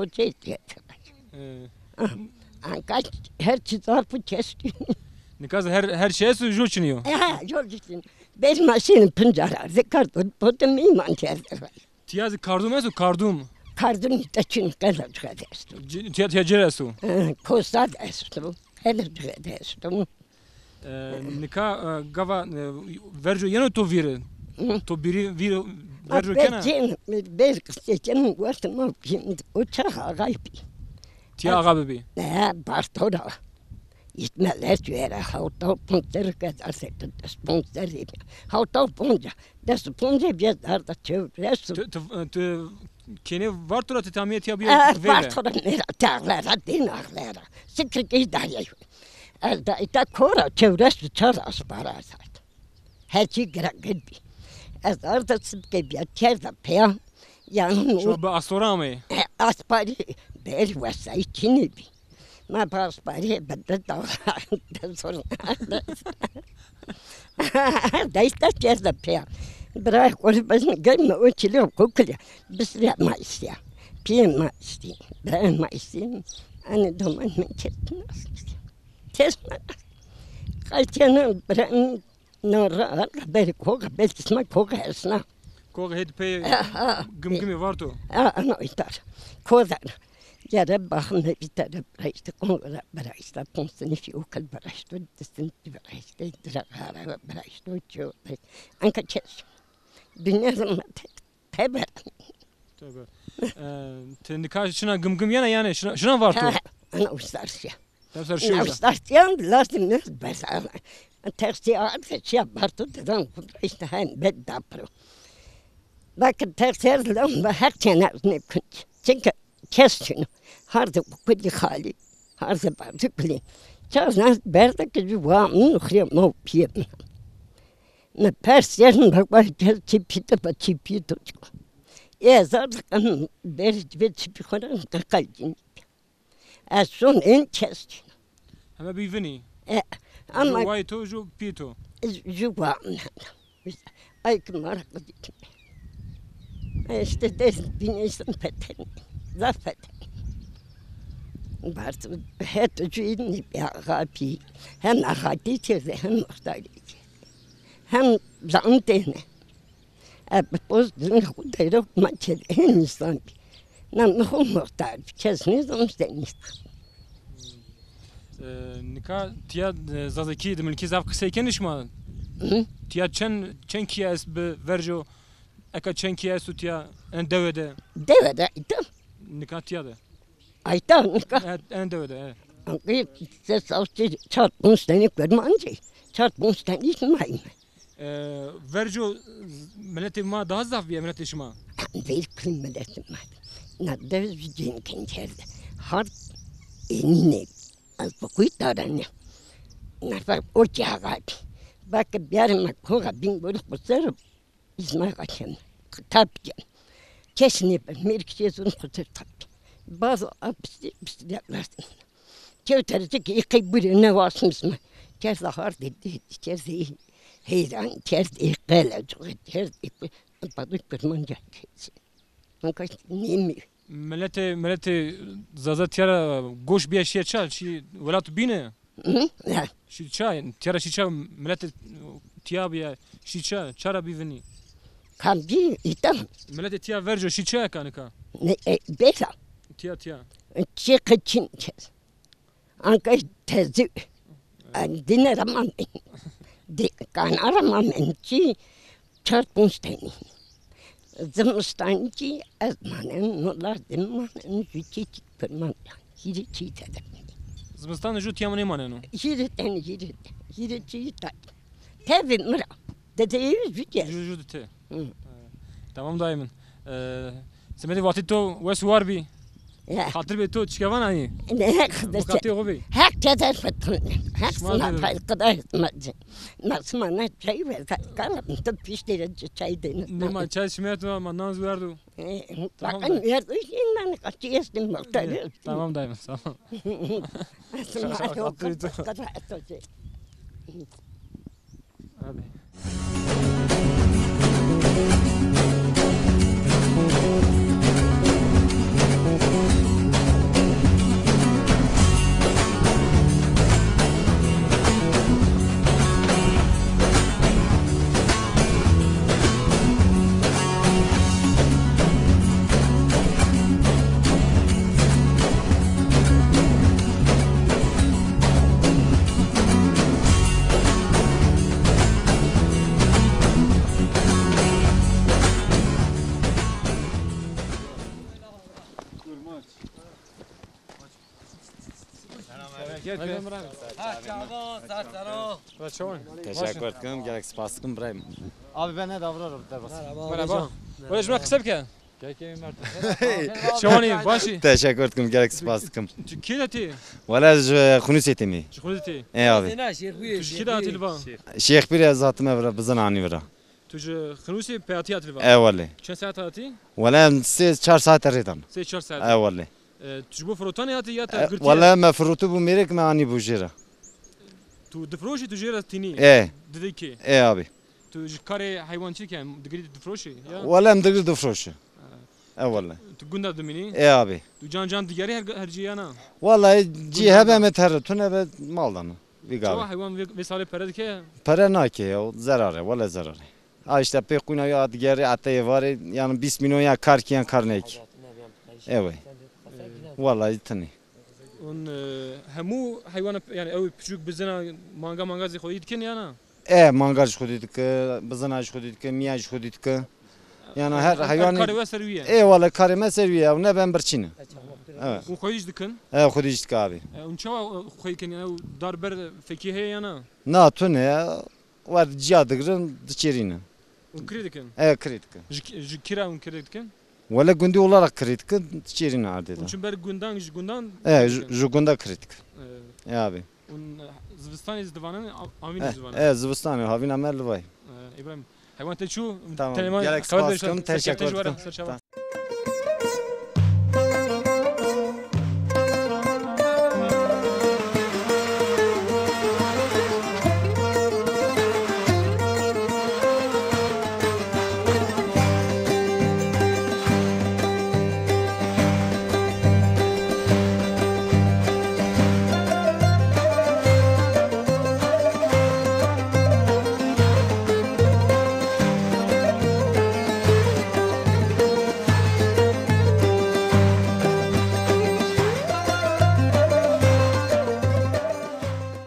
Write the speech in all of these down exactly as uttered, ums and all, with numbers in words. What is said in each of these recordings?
kocê diye. Ee, Anka her çi zaf û kes. Nika zî her, her çi esto, jo çinî yo. Ha, jo çinî. Bêrî ma şînî pinca ra. Zî kardûm, botim îman tezde. Tiya zî kardûm esto, kardûm? Kardûm îta çinî, qela cixede esto. Tiya, tiya cêr esto? Ha, kosa de esto. Hele cixede esto. E, nika, e, gava, e, verco yeno to vîr? Hı. To bîrî vîr verco kena? Cên, bêr qisê cên, wextê ma bîn, o çax axay bî. Tiya axa bibî? Ne, Barto ra. Îtmeler cû era, hewta û ponc serrî ke, des ponc serrî, hewta û ponc, des û ponc bîye, darda çewres û. Tu, tu, tu kênê Varto ra, ti tamîye tiya bîye veyve? Varto ra, nêra, ti axle ra, dîn axle ra. Sikir kî darîye. Ez da îta kora çewres û çar aspara ez arda. Her çî giragir bî. Ez arda sibkê bîya kerda pêya. Yanî şima bi astora ameyê? E, asparî ber wesayî çinî bî. Ma bi asparî bi di dawra de zor. De îta kerda pêya. Bira xo rê bezin gel mi o çilî kokilî. Bisrîya ma îştîya. Pîyê ma îştî. Birayê ma îştî. Anî doman mi kes nas. Kes ma. Qaytêne birayê mi no ra, berî koxe, belkî sima koxe esna. Koxe hêt pey gimgimê Varto. Ha, ha, ana îta ra. Koza ra. Gere baxme îta ra biraşte, koxe ra biraşte, ponc sinifî okul biraşte, di sinifî biraşte, dira xara biraşte, ço. Anka kes. Dinya zî ma te-, teber. Teber. E, ti nika şina Gimgim yena yanî, şina, şina Varto? Ha, ana ustarşîya. Dem ser şiyo. Ustarşîya, lazim ne bersa. Taksî arda şiya Varto, dedan xo ra îşte hem bed dapro. Bak taksî ez lan, heq çêna nêkun. Çunke kes çin o. Hardê kulî xalî, hardê bardê kulî. Çar zan berde ki ju wa min, xirê ma û pîyê min. Mi pers kerd, mi va kes çî pî to, va çî pî to çiko. Ê zaf zî qe mi berê ci vê çî pî xo ra qe qelcîn. Ez son ên kes çin. Heme bî vinî. E, ama ju wayê to, ju pîyê to. Ju wa min. Ay ki ma ra qedî. E, îşte dest bînê îsan fetelî. Zaf fetelî. Bart, het ju înî bir axa bî. Hem axatî kerdî, hem muxtarî kerdî. Hem zan têne. E, bi poz din xo dero ma kerdî, hên îsan bî. Na mi xo muxtar bî, kes nêzan îşte nîzan. E, nika tiya, e, zazakî, dimilkî zaf qisey kenî şima? Hı? Tiya çend, çend kîye est bi verco, eka çend kîye esto tiya en dewe de? Dewe de îta. Nika tiya de. Ayta nika. E, en dewe de, e. Anqî se sawti çar ponc tenî kurmancî, çar ponc tenî mayme. E, verco miletê ma daha zaf bîye miletê şima? Ver kulî miletê ma. Na dev zî cênken kerde. Hard enîne. Ez bi kuy tarene. Nefer o ki axa bî. Bak biyarê ma koxa bîn gorî xo ser o. Îzmay xo ken. Tab ken. Kes nêbi. Mêrik şê zon xo ser tab ken. Bazo a piştî piştî de verdim. Kewt ercik î qey burê ne wasmis mi. Kerda hardê dêdî, kerdê heyran, kerdê qele, kerdê badû kurmanca kerdê. Anka nêmî. Miletê, miletê Zaza tîya ra goş bîya şîya ça? Şî welat bîne? Hı? Ya. Şî ça? Tîya ra şî ça? Miletê tîya bîya şî ça? Ça ra bî vinî? Kam bî îta? Miletê tîya verco şî ça eka nika? Ne, e, bêla. Tîya, tîya. Çi qe çin kes. Anka tezî. Dîne ra ma men. Di-, kana ra ma men. Çi çar ponc tenî. Zimistanî kî ez manen, no laj de manen, ju çî çî kurman. Hîrê çî tede. Zimistan de ju tîya mi nêmaneno? Hîrê tenî, hîrê, hîrê çî tay. Tevî mi ra. Dedeyê ju tîya. Ju, ju de te. Hı. E, tamam dayê min. E, semedê vatê to wes û war bî. Ya. Xatir bê to çike vana yî? Ne, Xizir. Mukatê xo bî. Heq keder fetun. Heq sima pay qida hizmet. Nasıl mana çay ve kana to piştê re çay dene. Ne ma çay şima to ma nan werdo. Tamam. Bakın da. Verdo, şimdi ben kaçı estim muhtarı. Tamam dayım, tamam. Nasıl mana o kadar kadar. Abi. Ha, çavo, sar sero. Teşekkür ederim, gerek spas dikim birayım. Abi ben ne davranırım derbas. Merhaba. Merhaba. Wele ji min qise bike. Şewanî, başî? Teşekkür ederim, gerek spas dikim. Tu kî de tî? Wele ji Xunûsê tîmî. Ji Xunûsê tî? E abi. Tu ji kî de hatî li va? Şêxpîr ez hatime vira, bizin anî vira. Tu ji Xinûsê peyatî hatî li va? E wele. Çend saet hatî? Wele em sê çar saet rê dan. Sê çar saet. E wele. E, tu ji bo firotanê hatî ya te girtî? Wele me firotî bû mêrik me anî bû jê re. Tu difiroşî, tu jê re tînî? E. Didikê? E abi. Tu ji karê heywan çi ke? Digirî difiroşî ya? Wele em digir difiroşî. E wele. Tu gunda dimînî? E abi. Tu can can digerî her, her cî ya na? Wele cî hebe me terre, tu nebe mal dana. Vî gavê. Çawa heywan vê, vê salê pere dike? Pere nake ya, zerare, wele zerare. A işte pê qûna ya digerî ete êvarê, yanî bîst milyon ya kar kî yan kar nêkî. Evet. Wele tinî. Ûn, e, hemû heywana, yanî ew piçûk bizina manga manga zî xwedî dikin ya na? E, manga jî xwedî dike, bizina jî xwedî dike, mîya jî xwedî dike. Yanî her heywanî. Karê we ser wî ye? E, wele karê me ser wî ye, ew ne ben birçî ne. Evet. Ûn xwedî jî dikin? E, xwedî jî dike abi. E, ûn çawa, e, xwedî dikin? Yanî ew dar ber fekî heye ya na? Na, tune ye. Wer ciya digirin, diçêrînin. Ûn kirê dikin? E, kirê dikin. Ji, ji kira ûn kirê dikin? Wele gundî olarak kritik, çêrîn ardê de. Çimber gundan, ji gundan? E, ju, ju gunda kritik. E, e abi. Un zivistanê zî divanen, avînê zî divanen. E, zivistanê, havîna me li vay. E, Îbrahîm, heywan te çû? Tamam, gelek spas dikim, teşekkür dikim.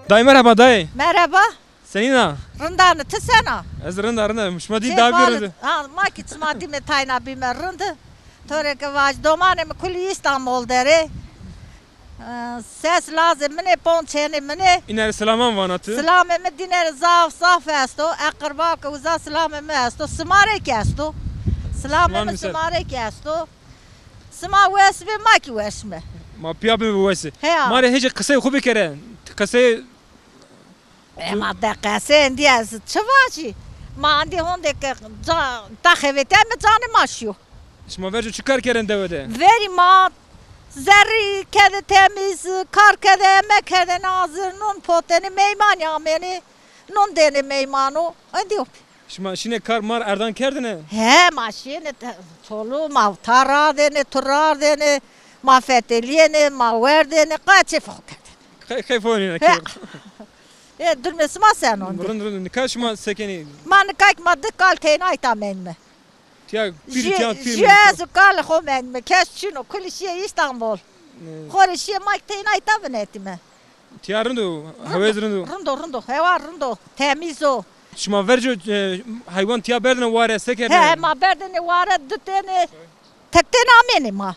Dayê merheba dayê. Merheba. Senîn a? Rind a, ti sen a? Ez rind a, rind a. Şima dî daha bir rind. Ha, ma kî çima dîme tayna bîme rind. To rê ke vaj, domanê mi kulî Îstanbul der ê. E, ses lazê min ê, ponçenê min ê. Îne rê selaman vana ti. Silamê mi dîne rê zaf zaf esto. Eqirba ke uza silamê mi esto. Sima rê kî esto. Silamê mi sima rê kî esto. Sima wes bê, ma kî wes me. Ma pîya bê wes ê. Heya. Ma rê hêjê qiseyê xo bikere. Ti qiseyê Ema de qesê endî ez çi vajî? Ma endî honde ke ca, ta xeveteme canê ma şîyo. Şima verco çi kar kerdêne dewe de? Verî ma zerrî kede temîz, kar kede, emek kerdêne hazir, nun potêne, meymanî amêne, nun dêne meymano. Endî o. Şima şîne kar mar erdan kerdêne? He, ma şîyêne te-, çolû ma ta radêne, tu radêne, ma fetelîyêne, ma werdêne, qe çê fo kerdêne. Qe-, qe fo nîne. He. Ê, durmê sima seno? Rind, rind. Nika şima se kenî? Ma nika kî ma di kal teyna îta menîme. Tiya pîr, tiya pîr. Jû ez û kalê xo menîme. Kes çin o, kulî şîye Îstanbul. Xo rê şîye ma kî teyna îta vinetîme. Tiya rind o, hewa zî rind o. Rind o, rind o. Hewa rind o, temîz o. Şima verco, e, heywan tiya berdêne ware, se kerdêne? He, he, ma berdêne ware, ditêne, tektêne amêne ma.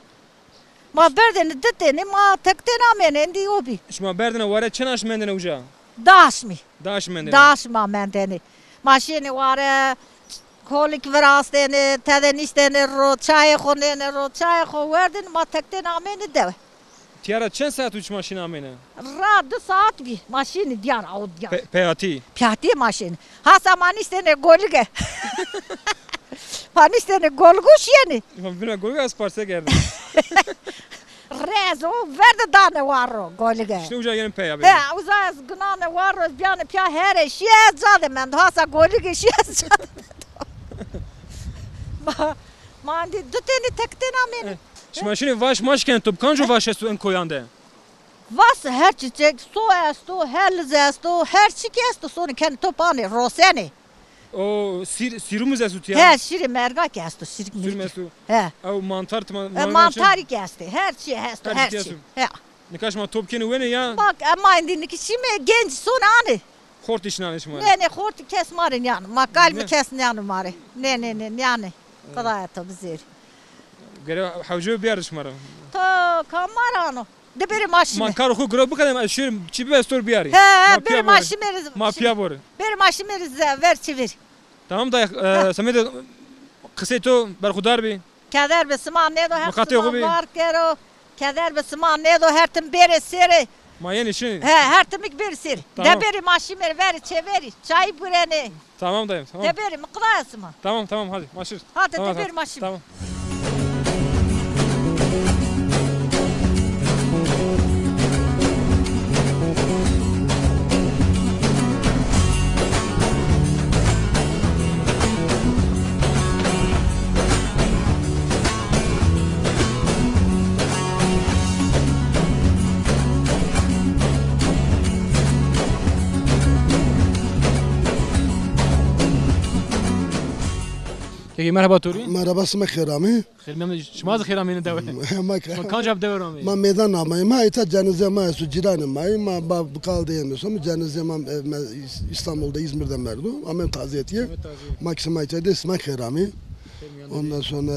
Ma berdêne ditêne, ma tektêne amêne, endî o bî. Şima berdêne ware, çend aşm mendêne uca? Di aşmî. Di aşm mendêne. Di aşm ma mendêne. Ma şîyêne ware, kolik virastêne, tede nîştêne ro, çayê xo nêne ro, çayê xo werdêne, ma tektêne amêne dewe. Tiya ra çend saet û şima şîne amêne? Ra di saet bî. Ma şîne diyar, aw diyar. Pe-, peyatî? Peyatî ma şîne. Hasa ma nîştêne golige. Ma nîştêne golgu şîyêne. Ma bîne golgu ez parse kerdî. Rez o ver de dane waro golige. Îşte uca yenî peya bî. He, uza ez ginane waro, ez bîyane pîya here şîye ez ca de mendo. Hasa golige şîye ez ca de mendo. Ma, ma endî di tenî tek tenî amêne. Şima şinê vaş maş kenê top, kanco vaş esto en koyan de? Vas her çiçek, so esto, her liz esto, her çi ki esto, sonê kenê top anê, rosenê. O sîr, sîrumuz esto tiya? He, şîrê merga ki esto, şîrik mîrik. Sîrum esto. He. Ew mantar tima, e, mantarî ki estê, her çi esto, her çi. He. Nika şima top kenê wenê ya? Bak, ema endî niki şîme genc sonê anê. Xortî şinanê şima rê? Nê, nê, xortî kes ma rê nîyano. Ma kalbî kes nîyano ma rê. Nê, nê, nê, nîyanê. Qidaya to bizêrî. Gere hewce biyarê şima rê. To kam ma ra ano? De bêrê ma şîme. Ma karo xo giro bikerê, ez şêrî çî bibe ez to rê biyarî. He, he, bêrê ma şîme rê. Ma pîya borê. Bêrê ma şîme rê ze-, ver çêverî. Tamam da, e, semedê qisey to berxudar bî. Keder bi sima nêdo, her sima var kero. Keder bi sima nêdo, her tim bêrê sêrê. Ma yenê şinê. He, her timik bêrê sêrê. Tamam. De bêrê ma şîme rê verê çêverî. Çayî burenê. Tamam dayım, tamam. De bêrê, mi qidaya sima. Tamam, tamam, hadi, ma şir. Hadi, tamam, de bêrê ma şîme. Tamam. Kekê, merheba to rê. Merheba, sima xêr amê. Xêr mîyan, şima zî xêr amêne dewe. Ma ke- Şima kanca bi dewe ra amê? Ma meydan amay. Ma îta cenazê ma esto, cîranê ma yê. Ma ba bi kal de yeme so, cenazê ma, e, me, İs-, İstanbul de, İzmir de merdo. Amem taziyetiye. Amem taziyet. Ma ki sima îta de, sima xêr amê. Xêr mîyan de. Ondan sonra,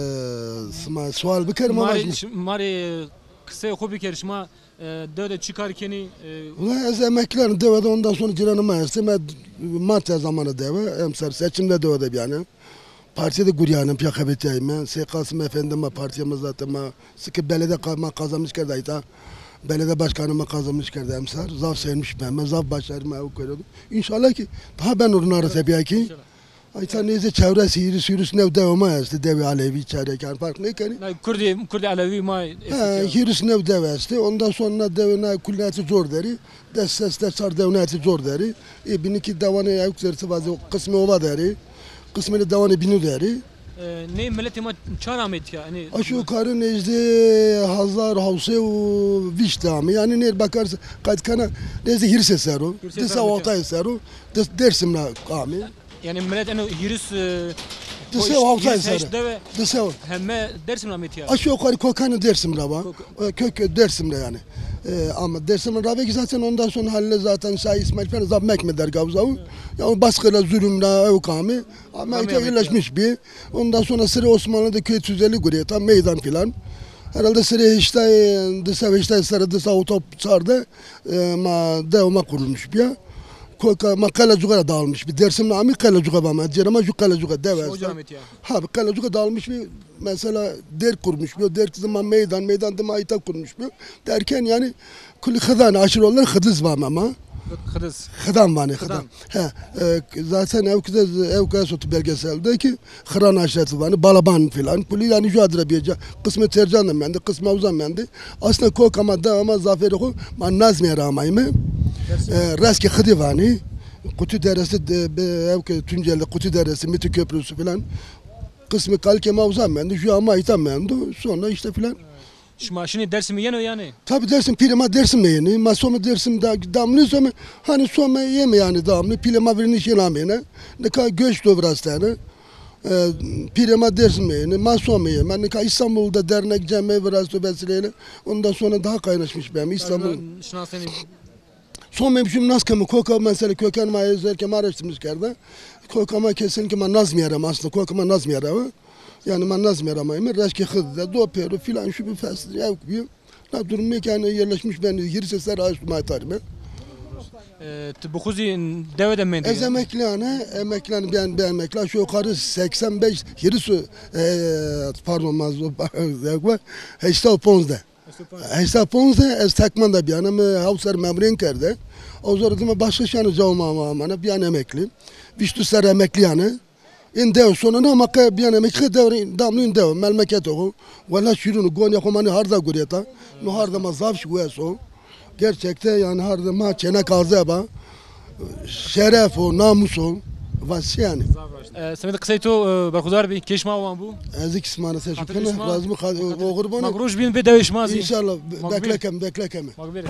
e, sima sual bikerî ma. Ma rê, ma rê qiseyê xo bikerî, şima, e, dewe de çi kar kenî? E, Wela ez emekliyerim dewe de, ondan sonra cîranê ma estê. Me Mart zamanı dewe, emser seçimde dewe de bîyane. Partiye de gurîyane, pîya xebetîyayîme. Sey Qasim Efendi ma, partiye ma zaten ma, sike belediye qa-, ma kazanmış kerde ayta. Belediye başkanı ma kazanmış kerde emser. Zaf sevinmiş ben. Ma zaf başarı ma ew kerdî. İnşallah ki daha ben rûna ra tepîya kî. Ayta nêzê çewres hîris hîris new dewe ma estî, dewê Elewî çewre kî, yanî farq nêkenî. Na Kurdî, Kurdî Elewî ma estî. He, hîris new dewe estî. Ondan sonra na dewe na kulî na etî cor derî. Des ses des çar dewe na etî cor derî. Ê bînî kî dewanê ewk derî, ti vazê qismê ova derî. Qismê dewanê bînû derî. E, nê miletê ma çar amê tîya? Yanî aşağı yukarı nêzdî hezar hewt sey û vîst amê. Yanî nêr bakar qayt kena nêzdî hîrisê ser o. Hîrisê ser o. Di sey û hewtay ser o. Des-, Dersim ra amê. Yanî milet eno hîris, e, di sey û hewtay ser. Hîris heşt dewe. Di sey û heme Dersim ra amê tîya? Aşağı yukarı kokanê Dersim ra va. Kök. E, kök Dersim ra yanî. E, ama Dersim ra vekî zaten ondan sonra haline zaten Şah İsmail falan zaf mekme dergavza u. Ya o baskıyla zulümle ew kami. Ama ite yerleşmiş bir. Ondan sonra Sırrı Osmanlı'da köy tüzeli guriyeta, meydan filan. Herhalde Sırrı heştay, di sey heştay sırrı, di sey û çar de, e, ma, dewa ma kurulmuş bir. Koka, ma Qelecuğa dağılmış bir. Dersim'le ami Qelecuğa var ma. Cere ma ju Qelecuğa dev. Şu ezda. Hocam et ya. Ha, bir Qelecuğa dağılmış bir, mesela der kurmuş bir. Der kızı ma meydan, meydan de ma ita kurmuş bir. Derken yani Kulî xidan, aşîr olarak xidiz vanê ma. Xidiz. Xidan vanê, xidan. Xidan. He, e, zaten ew kide, ew kide sotu belgeselde ki xiran aşireti vanê, balaban filan. Kulî yanî ju adre bîye ca. Qismê Tercan de mendî, qismê Awza mendî. Aslında koka ma, dewa ma, zafêrê xo ma Nazmîye ra amayîme. E, reskê Xidî vanê. Qutu Deresi de, be, ew ke Tunceli Qutu Deresi, Miti Köprüsü filan. Qismê kalikê ma uza mendî, ju ama ita mendo. Sonra işte filan. Şima şinî Dersimî yeno yanî? Tabi Dersim, pîrê ma Dersim de yenî. Ma some Dersim da, damlî some, hani some yeme yanî damlî. Pîrê ma virî nişên amêne. Nika göç do virastene. E, pîrê ma Dersim de yenî. Ma some yeme. Nika İstanbul'da dernek cemê virasto vesileyle. Ondan sonra daha kaynaşmış ben İstanbul. Şinasenî. Some bî şim nas keme koka mesela köken ma, özellikle ma araştırmış kerde. Koka ma kesinlikle ma Nazmîye ra, aslında koka ma Nazmîye ra. Yani ma Nazmîye ra ma ime, reşkê Xidî de do pêro filan şu bir fes ew bî. Na durum ne ki yani yerleşmiş ben hîris ser aştı ma tarime. E, ti bi xo zî dewe de mendî? Ez emeklîyane, emeklîyane ben, ben emekli. Aşağı yukarı seksen beş, hîris, e, pardon, ma zo-, heşta û ponzde. Heşta ponzde ez tekman de biyane, mi hewt ser memurên kerde. O zor dima başka şanı cevma ama amana biyan emekli. Vîst û ser emekli yani. In dew sonuna ama ke biyan emekli dew, damlî in dew, melmeket o. Wala şirûn, gonîya xo manî harda gureta. No harda ma zaf şi wes o. Gerçekte yani harda ma çêna kazeba. Şeref o, namus o. Vasi yani. E, semedê qisey to, e, berxudar bî, kê şima wan bû. Ez kî sima ra teşekkür ederim. Lazım, oxir bone. Ma roj bîn bê dewê şima zî. İnşallah, be-, beklekem, beklekem. Ma bêrê.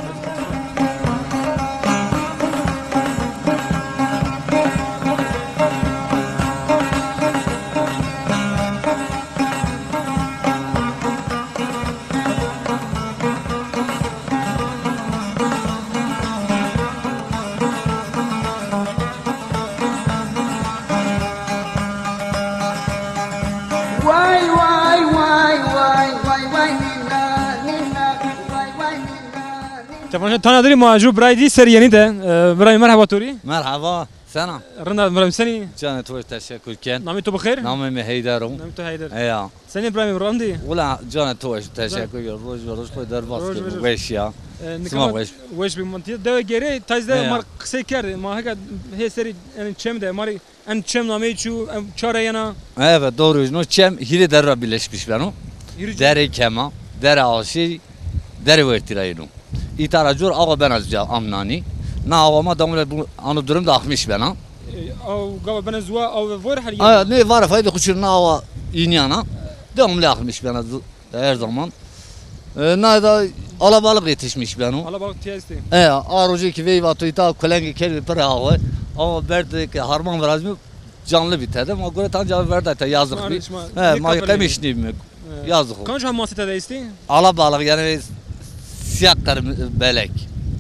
Vay, vay, vay, vay, vay, vay, nîna, nîna, vay, vay, nîna, nîna. Temaşe tana dirî ma ju birayê dî serî yenî de. E, birayê merheba to rî. Merheba. Sena? Rind a, birayê mi senî? Canê to weş, teşekkür ken. Namê to bi xêr? Namê mi Heyder o. Namê to Heyder. Eya. Senî birayê mi, rind î? Wila canê to weş, teşekkür ken. Roj be roj, xo derbas kero. Weş ya. E, sima weş. Weş bî, ma tîya dewe gêrê, tayî de ma qisey kerd. Ma heka hê serî, yanî çem de, ma rê en çem nameyî çû, en ça ra yena. Evet, doğru. No çem hîrê der ra birleşmiş beno. Derê Kema, Derê Aşî, Derê Wertî ra yeno. Îta ra cor awa bena ca amnanî. Na awa ma damule bu, ano durum da axmiş bena. E, aw gava bena zuwa, aw ve vor her yena. Aya, ne vara fayda kuçur na awa inyana. Devamlı axmiş bena zu-, her zaman. E, na da alabalık yetişmiş beno. Alabalık tiyesti. E, a roje ki vey vato îta kulengî kerdi pir awa. Awa berdi ki harman virazmi. Canlı bî tede. Ma gure tan canlı verda te, yazık bî. He, ma qemiş nîbîme. Yazık o. Kanca masî tede estî? Alabalık yani siyah kırmızı belek.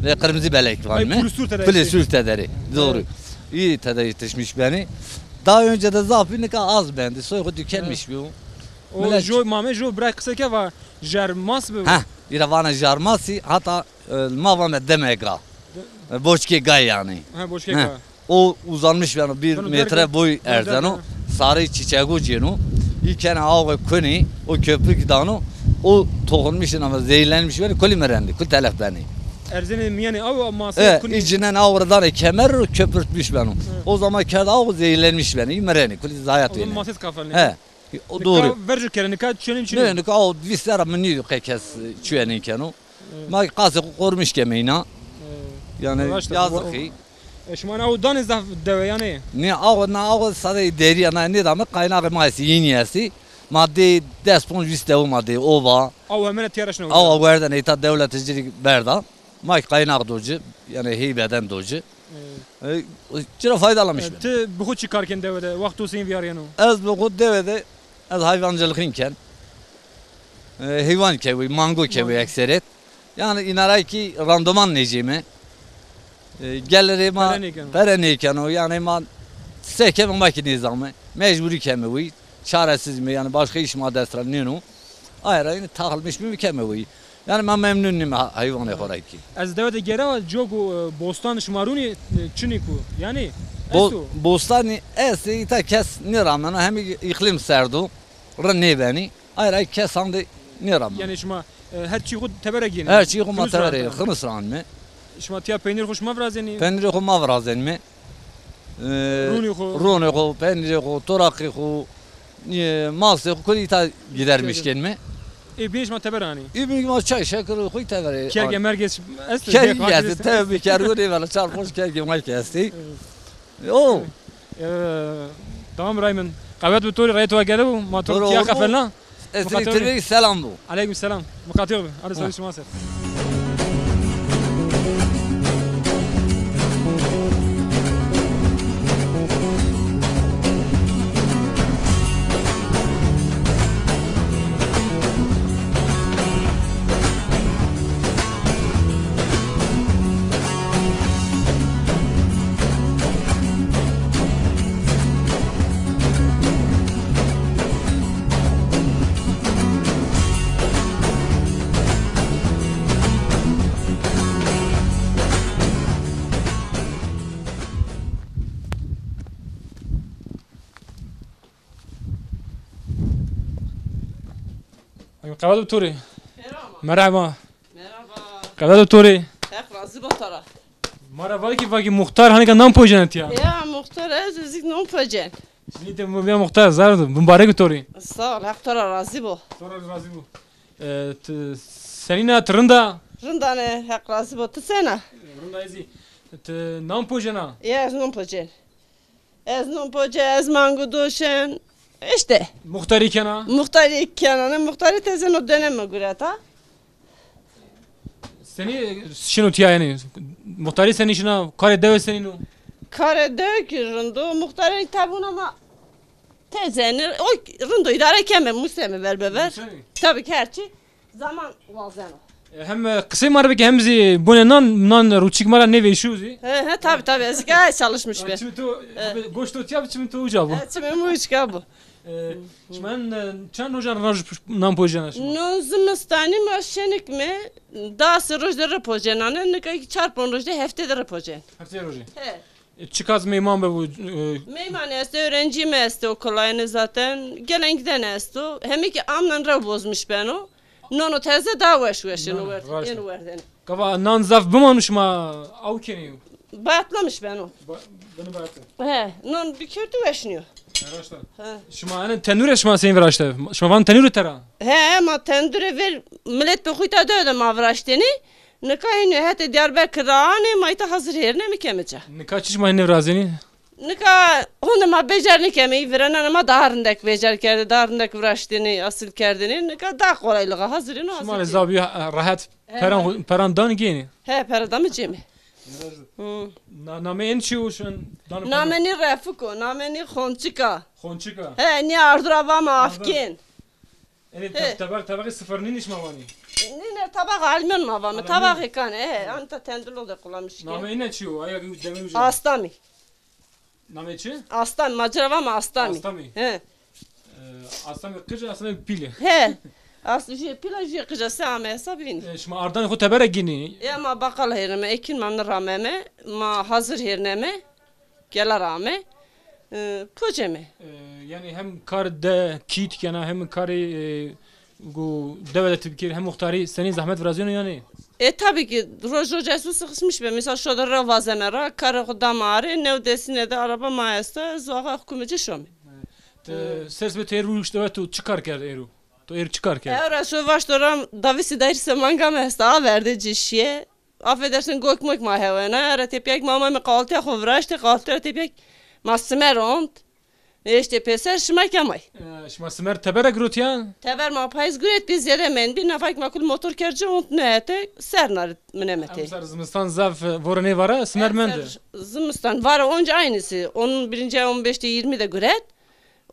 Ve kırmızı belek var mı? Pulê sûr tede. Pulê sûr tede rê. Doğru. İyi tede yetişmiş beni. Daha önce de zaf bî, nika az bendi. Soy xo tükenmiş bî o. O jo mame jo bira qise ke va jer mas bi. Ha, îra vana jarmasî, hatta, e, ma vame demega. E, boçkê gay yani. Ha, boçkê gay. O uzanmış yani bir metre boy erzeno. Sarı çiçegu cêno. Î kena awe kunî, o köpük dano. O toxunmuş ama zehirlenmiş beni, kulî mirendi, kul telef beni. Erzenê miyanê aw, ma E, sê kunî. Î cinen awe danê kemer ro köpürtmüş beno. Hı. O zaman kerd awe zehirlenmiş beni, î mirenî, kulî zayat. O zaman beni. Ma sê kafelnê. He. O doğru. Nika vercu kere, nika çenin çin. Ne, nika o vîst serra mi nîyo qe kes çuye nêkeno. Evet. Ma qasê xo qormiş keme îna. Evet. Yani yazık ki. E, şima na aw danê zaf dewe yanî? Ne aw, na aw sade deriya na nêdame, kaynağı ma estî, yeni estî. Ma dê des ponc vîst dewe ma dê ova. Aw hemene tiyara şina. Aw werdene îta dewlete cirî berda. Ma kaynak do ci, yani heybeden do ci. Evet. E, cira faydalanmış. E, ti bi xo çi kar ken dewe de? Wexto seyîn viyarîyeno? Ez bi xo dewe de, ez hayvancılığın ken. E, heywan kewî, mango kewî ekseret. Yani îna ra ki randıman nêcême. E, gelirê ma pere nêkeno. Pere nêkeno. Yani ma sekeme ma ki nêzame. Mecburî keme wî. Çaresiz mi, yani başka iş ma dest ra nêno. Aye ra yine takılmış mi keme wî. Yani ma memnun nîme ha-, heywanê xo ra ki. Ez dewe de gera cogo, e, bostan şima rûnî, e, çinî ku? Yani bo-, esto? Bostanî estê, îta kes nêrameno, hem îklim serd o, rind nêbenî. Aye ra kes hande nêrameno. Yani şima, e, her çî xo tebere gênî? Her çî xo ma tebere, ximis ra anîme. Şima tiya peynîr xo şima virazenî? Peynîrê xo ma virazenîme. E, rûnê xo. Rûnê xo, peynîrê xo, toraqê xo, e, masê xo, kulî îta gidermiş kenîme. Ê bînê şima teber anî? Ê bînê ma çay şekir xo teber anî. Kerge merge esto? Kerge esto, tebi kergo nêvela, çar ponc kerge ma ki estê. Evet. O. E, tamam Raymen. Qewet bi to rê, reyê to gere bo, ma to tiya qefelna. Ez rê tirveyî selam bo. Aleyküm selam. Muqatil bi. Hadi sağ şima ser. Qewet bi to rê. Merhaba. Merhaba. Merhaba. Qewet bi to rê. Heq razî bo to ra. Ma ra vatê ki, vatê ki muxtar hanîka nan pocena tiya. Ya muxtar, ez zik nan pocen. Şinî te mu-, ya muxtar, zar do. Mubarek bi to rê. Sağ ol, Heq to ra razî bo. To ra razî bo. E, ti senîn a, ti rind a? Rind a ne, Heq razî bo. Ti sena? Rind a, ez zî. Ti nan pocena? Ya, ez nan pocen. Ez non poce, ez mangu doşen. İşte. Muxtarî kena? Muxtarî kena, ne muxtarî teze no dönem mi gureta. Senî şino tiya yanî? Muxtarî senî şina? Karê dewe senî no? Karê dewe ki rindo, muxtarî tabuna ma teze ne, o rindo îdare keme, museme ver be ver. Museme? Tabii ki her çi. Zaman wazeno. E, hem, e, qisey ma ra bike hem zî bonê nan, nan ruçik ma ra nêvêşîyo zî. He, he, tabii, tabii. Ez ki ay çalışmış be. Çimê to, e, goşto tiya bi, çimê to uca bo. E, çimê mi uca bo. E, şima, e, çend rojan roj nan pocena şima? Non zimistanî ma şenik me, da sê roj de ripocenane, nika ki çar ponc roj de, hefte de ripoce. Hefte rojî. He. E, çikas meyman be bu, e, meymanî esto, öğrencî mi esto, okulay ne zaten. Gelen giden esto. Hemî ki amnan rew bozmuş beno. Nono teze daha weş weş eno, raşt a. Gava nan zaf biman şima aw kenî? Bayatlamış beno. Ba-, beno bayatlı. He, non bir kötü weşniyor. He, raşt a. He. Şima ene tenure şima seyîn viraşte? Şima van tenure tera? He, ma tendure ver, millet be xuyta de de ma viraşteni. Nika înî hetê Diyarbekir ra anê, ma îta hazir hêrneme keme ca. Nika çiş ma nêvirazenî? Nika honde ma becer nêkeme, î virenanê ma daha rindek becer kerdê, daha rindek viraştêne, asil kerdêne. Nika daha kolaylığa hazir êno, hazir kerdê. Şima rê zaf bî, e, rehet. He. Peran, peran dan gênê? He, pera dame cême. Hı. Na-, namê ên çi o şin? Namê nî Refik o, namê nî Xonçika. Xonçika. He, nî ardu ra vame afkên. Enê te-, tebeq, tebeqê sifir nînî şima vanî? Nîne, tebeq almîyon ma vame, tebeqê kan e, he, anta tendilo de kullanmış ke. Namê îne çi yo? Aya demir uca. Astamî. Namê çi? Astamî, ma ci ra vame Astamî. Astamî. He. E, Astamî qic, Astamî pîl. He. As-, jê pîl a, jê qic a, se ame hesab înî. E, şima ardanê xo tebere gînî? Ya ma baqal hêrneme, ekîn ma mi rameme, ma hazir hêrneme. Gela ra ame. E, poceme. E, yanî hem kar de kît kena, hem karê, e, go dewe de ti bikir, hem muxtarî senî zehmet virazîyeno yanî? E, tabii ki roj roj ez u sıkışmış be. Misal şodir ra vazeme ra, karê xo dame arê, new desîne de araba ma esta, ez axa hukumê ci şome. Ti sers be ti êr ruşte ve tu çi kar kerd êru? Tu êr çi kar kerd? Ewra şo vaşto ra davîsî dayîrse manga mi esta, a verde ci şîye. Affedersin, gok mok ma hewena. Era tepyek ma amame, kahvaltıya xo viraşte, kahvaltıya tepyek ma simer ont. E, işte pêser şima kemay. E, şima simer teber ra girotiyan? Teber ma payîz guret, bir zêde mendbî, nafak ma kul motor kerci ont nehete, ser narit minemete. Emser zimistan zaf, e, vore nê vara, simer mende. Emser zimistan, vara onca aynısı. Onun birinci ay on beşte yirmi de guret.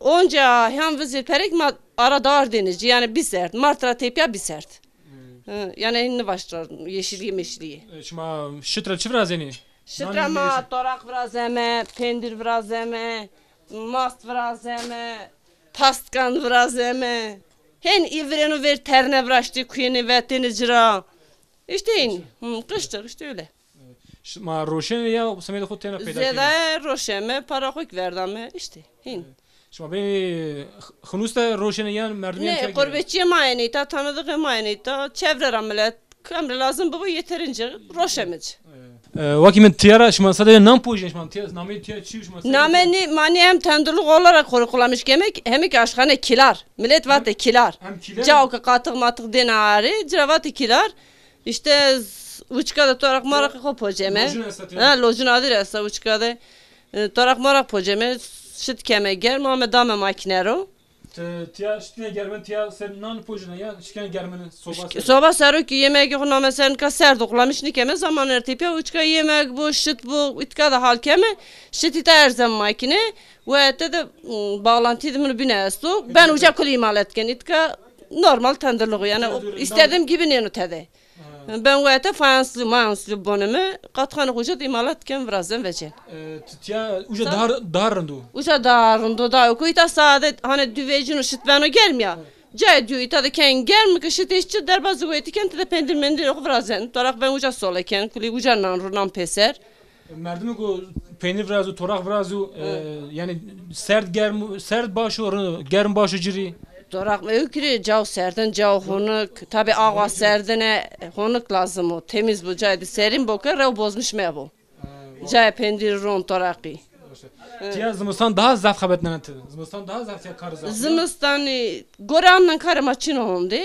Onca hîyan vizir perek ma ara dar denizci, yani bir sert. Mart ra tepya bir sert. Hı, yani hin nivaştra yeşilîye meşilîye. E, şima şit ra çi virazenî? Şit ra ma toraq virazeme, pendir virazeme, mast virazeme, pastkan virazeme. Hen î virêno ver terne viraştê kuyêne vetêne ci ra. İşte hin. Hı, qışçix, işte öyle. Şima roşenê ya semedê xo têna peyda kenê? Zêde roşeme, para xo kî verdame, işte, hin. Şima benî xinus de roşenê yan merdimî... Nê, qurbetçiyê ma yenê îta, tanıdıkê ma yenê îta, çevre ra milet, emre lazım bibo yeterince roşeme ci. E, wakî mi tiya ra şima sade nan pojîyen, şima tiya, nameyê tiya çi, şima sade... Name nê, ma nê hem tendurluk olarak xo rê kullanmış keme, hem ki aşxane kilar. Milet vate kilar. Hem kilar. Cao ki qatık matık dêne arê, ci ra vate kilar. İşte z-, uçka de toraq moraqê xo poceme. Locun esta tiya? Ha, locun adir esta uçka de. E, toraq moraq poceme, şit keme germ, ame dame makine ro. Ti, tiya şitine germin, tiya ser nan pocine ya, şikene germini, soba ser. Soba sero ki yemegê xo name ser nika serd oklamiş nikeme, zaman er tepya uçka yemek bu, şit bu, itka da hal keme, şit ita erzem makine, ve te de, m, bağlantı de bunu bine esto. Ben uca kul imalat ken, itka normal tendurluğu, yani istediğim gibi nêno tede. Ha. Ben wete fayanslı, mayanslı boneme, qatxanê xo uca de imalat ken, virazen vecen. E, ti-, tiya uca daha, daha rind o? Uca daha rind o, daha yok. Îta sade, hani dü vecino şit beno germ ya. Evet. Cayê diyo îta de ken germ ki şit eşçi derbazî wetî ken, ti de pendir mendir xo virazen. Toraq ben uca sole ken, kulî uca nan ro, nan pêser. Merdimê ku peynir virazo, toraq virazo, e, yanî serd germ, serd baş o, germ baş o ci rê? Toraq ewk rê, cao serdin, cao honik. Tabi awa serdine, honik lazım o. Temiz bu, cayê di serin bo ke rew bozmuş mebo. Cayê pendir ron toraqî. Tiya zimistan daha zaf xebetnena ti. Zimistan daha zaf tiya kar zaf. Zimistanî gore annan karê ma çin o honde.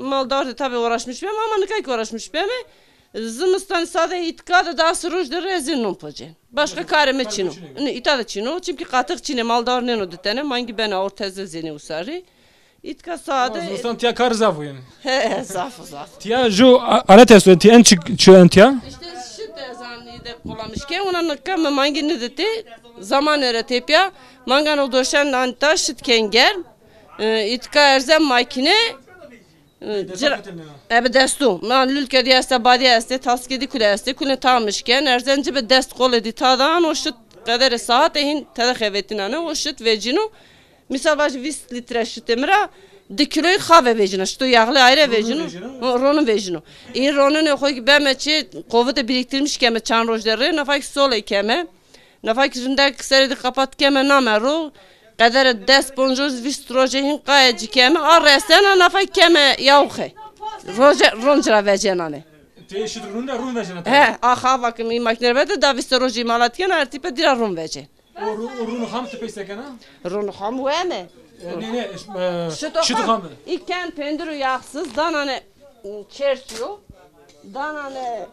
Maldar de tabi uğraşmış beme ama nika ki uğraşmış beme. Zimistan sade îtka de das roj de rê ez ê non pocen. Başka karê mi çin o. Nê, îta de çin o. Çimkî qatix çin ê, maldar nêno ditene, mangî bena orteze zenê usarî. Îtka sade. Ama zimistan tiya kar zaf o yanî. He, he, zaf o, zaf. Tiya ju a-, alet esto, tiya en çi, çi en tiya? İşte şit ez anî de kullanmış ke, ona nika mi mangî niditê, zaman ere tepya, mangan o doşen anî ta şit ken germ, e, îtka erzen makine, Ebe destu. Ma lulke di este, badî este, taskê di kule este, kule tamiş ken, erzen ci bi dest qolê di tadan, o şit qederê saate hin tede xevetinane, o şit vecino. Misal vajî vîst litre şitê mi ra di kiloyî xave vecino. Şito yağlı ayrı vecino. Ronu vecino. Î ronunê xo ki beme çi, kovite biriktirmiş keme çand roj de rê, nafa ki sole keme. Nafa ki rindek serê di kapat keme name ro. Qedere des ponc roj, vîst roje hin qaye ci keme. A resena nafa ki keme yawxe. Roje, ron ci ra vecenane. Tê şit run de run vecena. He, a xava ki mi makine vete da vîst roj imalat kena, ertî pe dîra run vecen. O ru-, o run xam ti peyse kena? Run xam weme. E, ne, ne, e, şit xam. İken pendir u yağsız, danane, ı, çerçiyo, danane,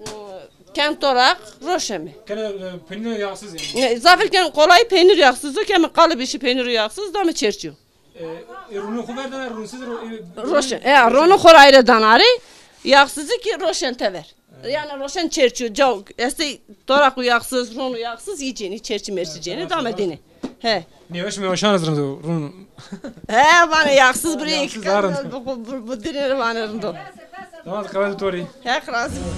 ı, kentorak, roşeme. Kene, e, peynir yağsız yanî. E, zafir ken kolay peynir yağsız, o keme kalıbişi peynir yağsız, dame çerçiyo. E, e, runu xu verdene, runsuz ro-, e, roşen. E, runu xor ayrı danari, yağsızı ki roşen tever. Yani roşen çerçiyo, cao, este toraq u yağsız, ronu yağsız, î cênî, çerçi merçi cênî, dame dîne. He. Nêweş meweşan ez rind o, run. He, vane yağsız buraya iki kat bu, bu, bu, bu dineri vane rind o. Tamam, qewet to rê. Heq razî bo.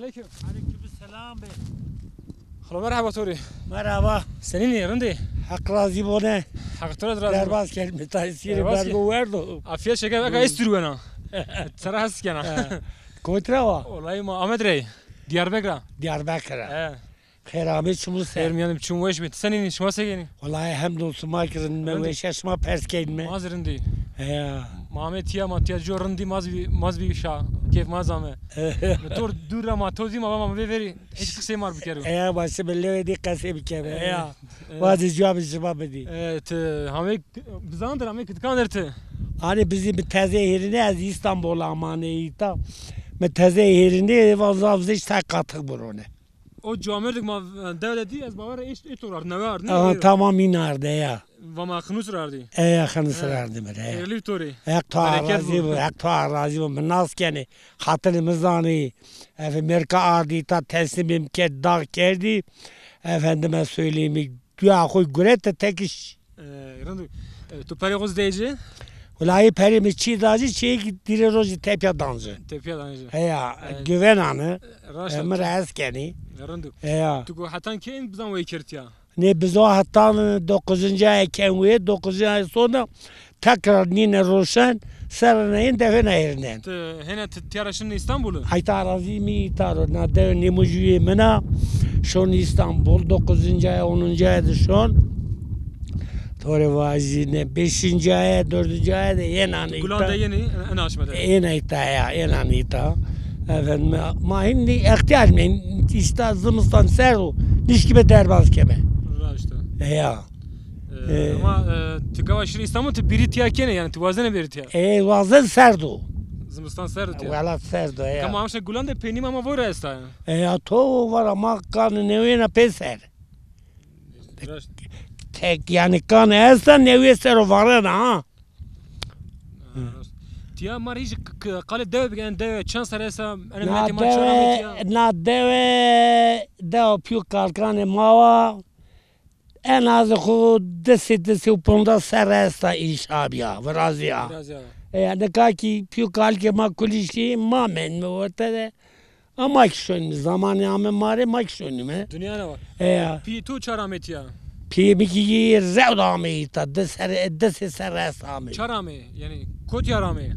Aleyküm. Aleyküm selam be. Xalo, merhaba to rê. Merhaba. Senîn î, rind î? Heq razî bo ne. Heq to ra razî bo. Derbaz kerdîme, tayê sîrê bergo werdo. Afiyet şeker, eka ez tîr wena. Sera hes kena. He. Kotî ra wa? Wellahî ma Amed rey. Diyarbekir ra. Diyarbekir ra. He. Xêr amê, çimû ser. Xêr mîyan de, çim weş bê. Ti senîn î, şima se kenî? Wellahî hemdolsun ma kî rind îme, weşa şima pers kenîme. Ma zî rind î. Heya. Ma amê tîya, ma tîya co rind î, ma zî, ma zî bî şa. Keyf ma zî ame. Mi to dûr ra ma to dî, ma va ma vê verî hîç qisey ma rê bikero. Heya, ma şime lewê dî qesey bikeme. Heya. Wazê cuya bi şima bidî. E, ti hamê bizan der, hamê kitikan der ti? Hanî bizî mi teze hêrîne, ez Îstanbul amanê îta. Mi teze hêrîne, va zaf zî tay qatix birone. O camêrdik ma, e, dewle dî, ez bawer ê, ê to ra ard, newe ard, nê? Aha, tamam, îna ard, eya. Va ma Xinûs ra ardî. Eya, Xinûs ra ardî mi re, eya. Xêrlî to rê. Heq to ra razî bo, Heq to ra razî bo. Mi nas kenê, xatirê mi zanî. Efe mêrka ardî ta, teslîmê mi kerd, dax kerdî. Efendime söyleyeyim, duya xo gurete tekiş. E, rind o. E, tu perê xo zî dey ci? Wulahî perê mi çî da ci, çîyê kî dîrê rojî tepya dan ci. Tepya dan ci. Heya, e, güvenanı. Raşt a. Mi ra hes kenî. Rind o. Heya. Tu go hetan key bizan wey kerd tîya? Nê bizan hetan dokuzuncu ay ken wey, dokuzuncu ay sonra tekrar nîne roşen, serrîne yin defê nayerînen. Ti hêne ti tîya ra şin Îstanbulî? Ay ta arazî mi îta ro, na dewe nêmojuyê min a. Şon Îstanbul, dokuzuncu ay, onuncu ay de şon. To rê vajîne, beşinci ay, dördüncü ay de yena îta. Gulan de yenî, en aşme de. Êna îta ya, êna îta. Efendim, ma hînî extîyar me, îşte zimistan serd o, nişkîme derbaz keme. Raşt a. Ya. E, ama, e, ti gava şirî Îstanbul, ti bîrî tîya kenê, yanî ti wazenê bêrî tîya? E, wazen serd o. Zimistan serd o tîya. Welat serd o, ya. Ama amşe gulan de peynî ma ma vore esta ya. E, ya to vara ma kanê newêna pêser. Raşt. Tek, yanî kanê esta newê ser o varena ha. Ha, raşt. Tîya ma rê hîç k-, k-, qalê dewe bike, en dewe çend serre esta, en miletê ma çar amê tîya? Na dewe, dewa pîyo kalkanê ma wa. En az xo di sey, di sey û poncas serre esta înşa bîya, virazîya. Virazîya. E, nika kî pîyo kalikê ma kulî şî, ma mendîme orte de. Ama kî şonîme, zamanê ame ma rê, ma kî şonîme. Dinya ne wa. E ya. Pîyê to çar amê tîya? Pîyê mi kî rew de amê îta, di serre, di sey serre esta amê. Çar amê, yanî kotî ra amê?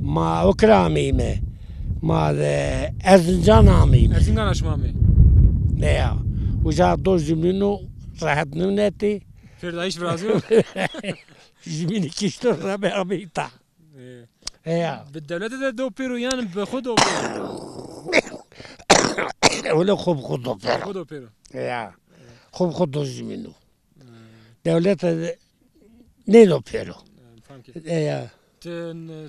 Ma o kira ameyîme. Ma de Erzincan ameyîme. Erzincan aşma amê. Ne ya. Uca do jumîno rehet nînetî. Ferdayîş virazîyo. Jumînî kişto ra be ameyî ta. E. E ya. Bi dewlete de do pêro yan bi xo do pêro? Wele xo bi xo do pêro. Xo do pêro. E ya. Xo bi xo do jumîno. Dewlete de nêdo pêro. Fam ke. E ya. Ti,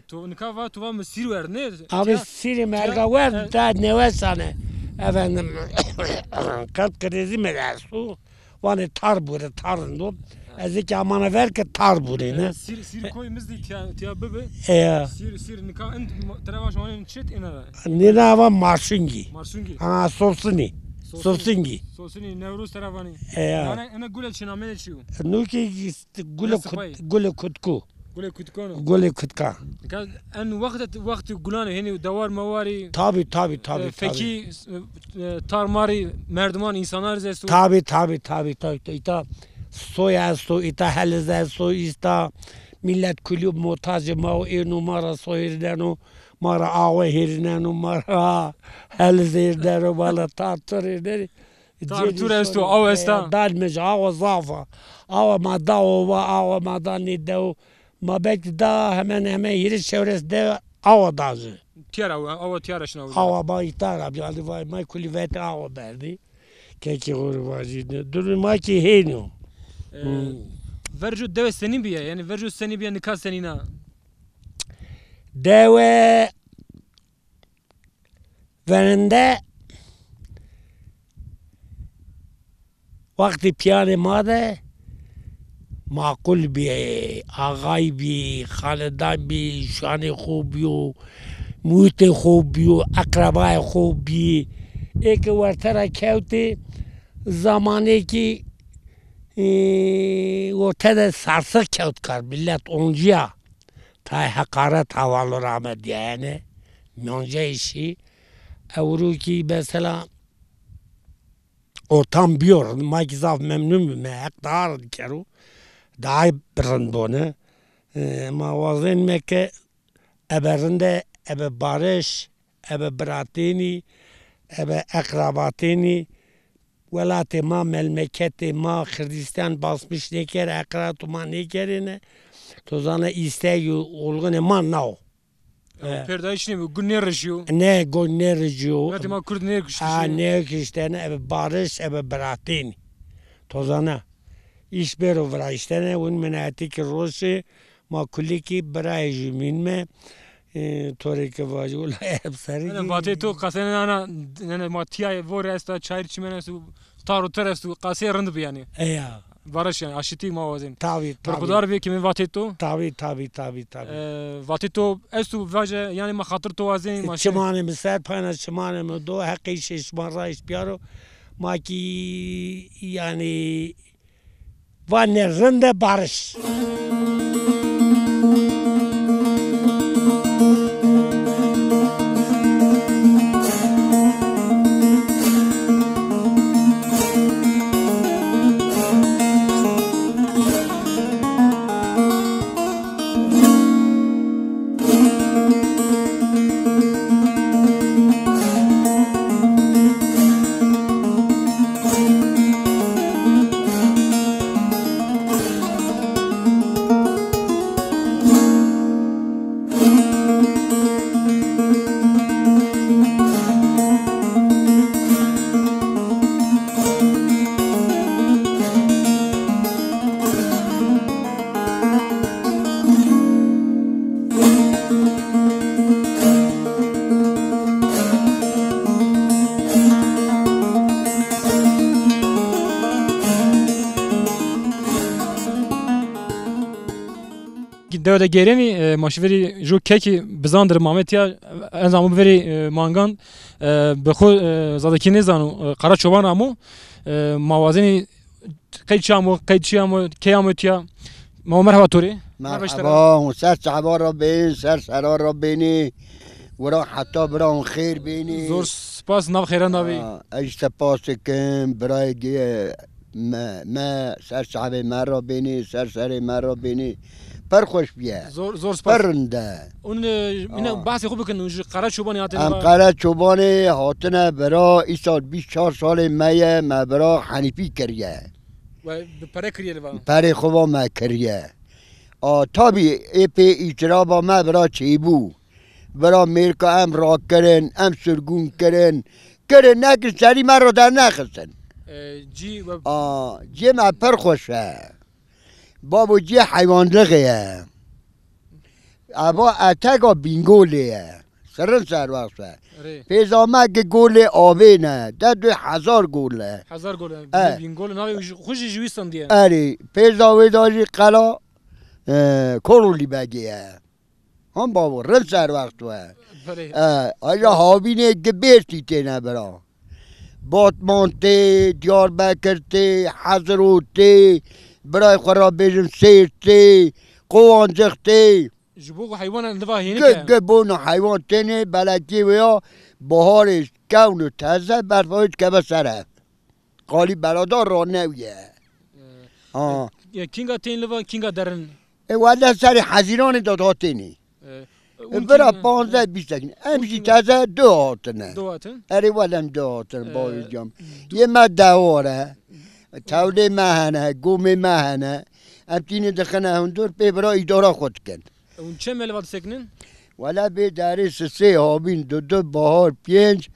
tu nika va, tu va mi sîr werd, ne? Abi, sîrê mi erga werd, da newe sane. Efendim, kalp krizi mi esto? Vanê tar bure, tar rind o. Ez ê kî amana ver ke tar bure, ne? Sîr, sîr koy mi zî tîya, tîya bibi. E ya. Sîr, sîr nika in, tera va şima in çit ina ra. Nina va Marsungî. Marsungî. Ha, Sosinî. Sosinî. Sosinî, Newroz tera vanî. E ya. Yanî ina gule çi namê çi yo? Nûkê Gulê Kut-, Gulê Kutku. Gulê Kutkan o. Gulê Kutkan. Nika en wext, wextê gulan ê, hênî dewar mewarî. Tabi, tabi, tabi, e, tabi. Fekî, e, e, tar marî, merdiman, însanan zî esto. Tabi, tabi, tabi, tabi. Îta soy esto, îta heliz esto, îta milet kulî muhtacê ma o, êno ma ra soy hêrîneno, ma ra awe hêrîneno, ma ra heliz hêrîneno, ma ra tar tur hêrîneno. Tar tur esto, aw esta? E, dalmej, awa zaf a. Awa ma da ova, awa ma da nê dew. Ma belkî da hemen hemen hîris çewres dew awa da ci. Tîya ra, awa tîya ra şina uca. Awa ma îta ra bî, alî vay, ma kulî vetê awa berdî. Kekê xo rê vajîne. Durumê ma kî hênî yo. E, verco dewe senîn bîye? Yanî verco senî bîye, nika senîn a? Dewe Verinde wextê pîyanê ma de maqul bî, axay bî, xanedan bî, şanê xo bîyo, muhîtê xo bîyo, eqrebayê xo bî. Ê ke werte ra kewtê, zamanêkî, ê, orte de sarsix kewt kar, milet oncîya. Tay heqaret hawalo ra ame dîyayene, mîyonceyê şî. ewro kî mesela ortam biyo rind, ma kî zaf memnun bîme, heq daha rind kero, daha rind bone. E, ma wazenîme ke ebe rinde, ebe barış, ebe biratênî, ebe eqrabatênî, welatê ma, melmeketê ma, Kirdistan basmış nêkere, eqrabatê ma nêkerêne. To zana îsteg û olgunê ma na o. E. Pêrdayîş nêbo, gu nêrijîyo. Ne, gu nêrijîyo. Welatê ma Kurd nêkuştişê. Ha, nêkuştene, ebe barış, ebe biratênî. To zana. Îş bêro viraştene, win minetî ki roşê, ma kulî kî birayê jûmîn me. E, to rê ke vajî, wila hep serî. Vatê to qesê nana, nene ma tîya vorê esta, çayir çimen esto, tar û tir esto, qesê rind bi yanî. Eya. Barış yanî, aşitî ma wazên. Tabî, tabî. Berxudar bê kî mi vatê to. Tabî, tabî, tabî, tabî. E, vatê to esto vaje, yanî ma xatir to wazên, ma şey. Çimanê mi ser, payna çimanê mi do, heqê şê şima rayş biyaro. Ma kî yanî Vanê rinde barış. Dewe de gêrenî, e, ma şi verî ju kekî bizandir Mametîya, en zamo verî, e, mangan, e, bi xo, e, zadekî nêzano, e, Qara Çoban amo, e, ma wazenî qey çi amo, qey çi amo, key amo tiya. Ma merheba to rê. Merheba, hûn ser çava ra bênî, ser sera ra bênî. Wira heta bira hûn xêr bênî. Zor spas, nav xêran da bî. Ha, ez spas dikim, birayê gê-, me, me, ser çavê me ra bênî, ser serê me ra bênî. Pir xweş bîye. Zor, zor spas. Pir rind e. Hûn, e, îne bahsê xo bikin, hûn ji Qara Çobanê hatine. Em Qara Çobanê hatine bira, îsal bîst çar salê me ye, me bira Henîfî kiriye. We bi pere kiriye li va? Perê xo va me kiriye. A, tabî ê pê îtiraba me bira çêbû. Bira mêrka em rakirin, em sirgûn kirin. Kirin nekin serî me ra dernexistin. E, cî we- A, cê me pir xweş e. Babo cê heywanlixê ye. Eva etega Bîngolê ye. Sirin serwext be. Rê. Pêza me gi golê avê ne. De du hezar gol e. Hezar gol e. E. Bîngol navê xu jî ji wî standî ye. Erê. Pêza wê da jî qela, e, Korolî Begê ye. Hon bavo, rind serwext we. Belê. E, aja havînê gi bêrtî têne bira. Batman tê, Diyarbekir tê, Hezirot tê, birayê xwe ra bêjin Sêrt tê, Qowancix tê. Ji bo ku heywanan li va hênik e. Gi, gi bona heywan tênê, belekî wê ya, baharê kewn û teze berfa wê dikeve ser e. Qalî belada ranewîye. E, ha. E, kînga tên li va, kînga derin? E, wele serê Hezîranê de datênê. E, e, bira panzdeh bîst sekin. Em jî teze du hatine. Du hatin? Erê, wele em du hatine, e, bavê cam. Yê me dewar e. Tewlê me hene, gomê me hene. Em tînê dixine hundur, pê bira îdara xwe dikin. Hûn çend me li va disekinin? Wele bê derê sisê havîn, du du bahar, pênc,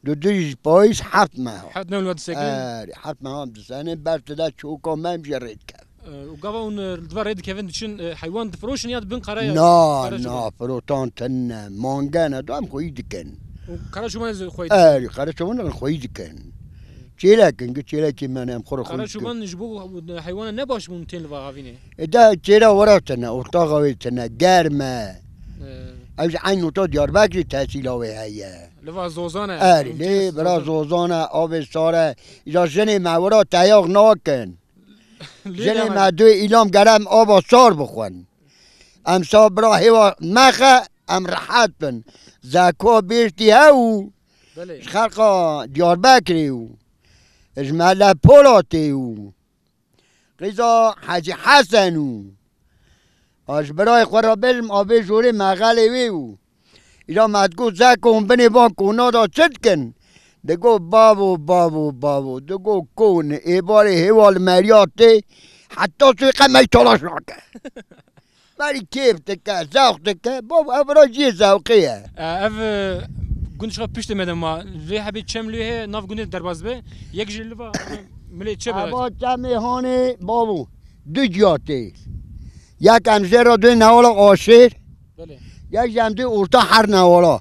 du du jî payîz, heft meha. Heft meha li va disekinin? Erê, heft meha em disenê, ber tide çoka me em jî rê dikevin. E, û gava hûn, e, li va rê dikevin diçin, e, heywan difiroşin ya dibin qeraya? Na, na, firotan tine, mangene do em xweyî dikin. Û Qara Çobanê zî xweyî dikin? Erê, Qara Çobanê xweyî dikin. Çêlek in, gi çêlekê me ne, em xwu rê xweyî dikin. Qara Çoban ji bo heywana ne baş bûn tên li va havînê? E, de çêra wira tine, ortaxa wê tine, germ e. E. Ew jî eyn nota Diyarbekirê tehsîla wê heye. Li va zozan e. Erê, lê bira zozan e, avê sar e. Îja jinê me wira teyax nakin. Jinê me duyê îlam gere em ava sar bixwin. Em sa bira hêwa mexe, em rehet bin. Zeka bêrtî hew. Belê. Ji xelqa Diyarbekirê û ji Mele Polatê û qîza Hecî Hesen û. A ji birayê xwe re bêjim, a vê jorê mexelê wê û. Îja me digot, zeko hûn binê van kona de çi dikin? Digot, bavo, bavo, bavo. Digot, kon, ê barê hêwa li meriya tê, heta soyê qe mey talaş nake. Merî kêf dike, zewq dike. Bavo, ev vira cihê zewqê ye. E, ev, e, gund ji xwe piştê me de ma. Lê hebê çem lê heye, nav gundê derbaz be. Yek jî li va, milê çe be. Eva çemê hanê, bavo, du ciya tê. Yek em jê re dê newala Aşêr, Belê. Yek jî em dê orta her newala.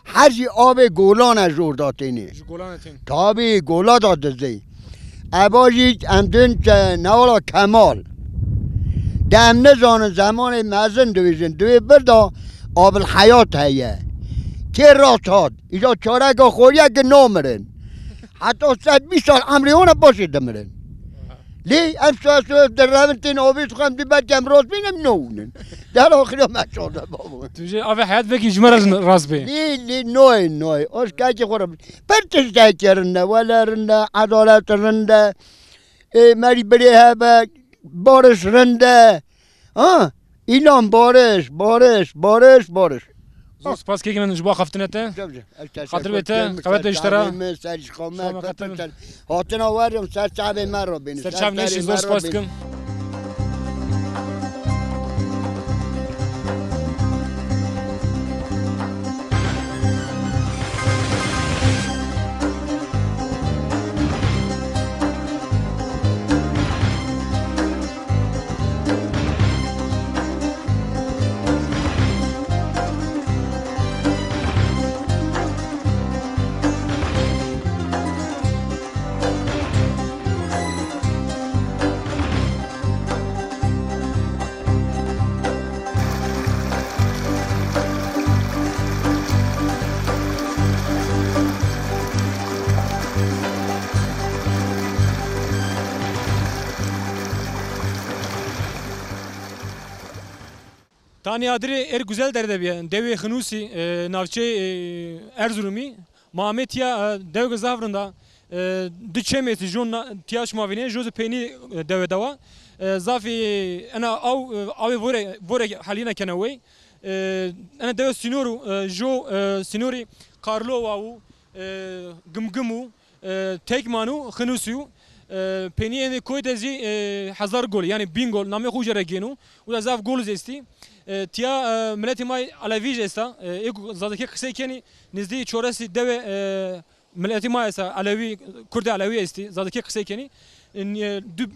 Her jî avê golan e jor da tênê. Ji golan e tên. Tabî, gola da dizê. Eva jî em dên çe newala Kemal. De em nizanin zemanê mezin dibêjin. Divê vir da Abil Heyat heye. Kê rast hat. Îja çareka xorîye ki namirin. Heta sed bîst sal emrê wan a başê dimirin. Lê em şaş direvin tên avê xwe em dî belkî em rast bîn em newnin. Der axirî me şaş de babo. Tu jê avê heyat vekî ji me re rast bê. Lê, lê noy, noy. Oş kekê xwe re. Pir tiştekî rind e, wele rind e, edalet rind e. Ê, merî birê hebe, bariş rind e. Ha? Îlan bariş, bariş, bariş, bariş. Zor spas kekê min ji bo axaftinê te. Tabii, ez teşekkür Xatir be te, ederim. Qewet Ser de ji te ra. Çavê min, ser şixame, Şixame xatir be. Ser hatina werim, ser çavê me ro bîni, Ser ser çav serê neşî, me zor ro spas bîni. Kim. Tanî adirê êr Guzel Dere de bîye, dewê Xinûsî, e, navçeyê, e, Erzurumî. Ma amê tîya, e, dewge zaf rind a. E, du çem estî, jo na-, tîya şima vînê, jo zî peynî, e, dewe dewa. E, zafî, e, ena aw, e, awê vore, vore helîna kena wey. E, ena dewe sînor û, e, jo, e, sînorî Karlova û, e, Gimgim û, e, Tekman û Xinûsî û, e, peynî êndî koyî de zî, e, hezar gol, yanî bîn gol, namê xo uca ra gêno. Uca zaf gol zî estî. E, tîya, e, miletê ma Elewî zî esta. E, ê ku zazakî qisey kenî, nizdî çoresî dewe, e, miletê ma esta, Elewî, Kurdê Elewî estî, zazakî qisey kenî. E,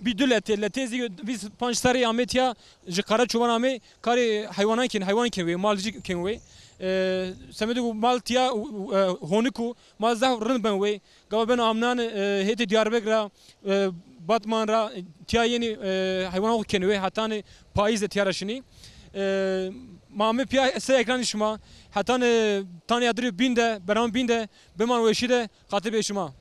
bî du letê, letê zî vîst panc serrî amê tîya, ji Qereçoban amê, karê heywanan kenî, heywan kenî wey, mal jî kenî wey. E, semedê ku mal tîya, e, honik û mal zaf rind ben wey. Gava beno amnan, e, hêtê Diyarbekir ra, e, Batman ra, e, tîya yenî, e, heywanan xo kenî wey, hetanî payîz de tîya ra şinî. E, ma amê pîya ser ekranî şima, hetanî tanî adirê bîn de, bername bîn de, biman weşî de, xatir bê şima.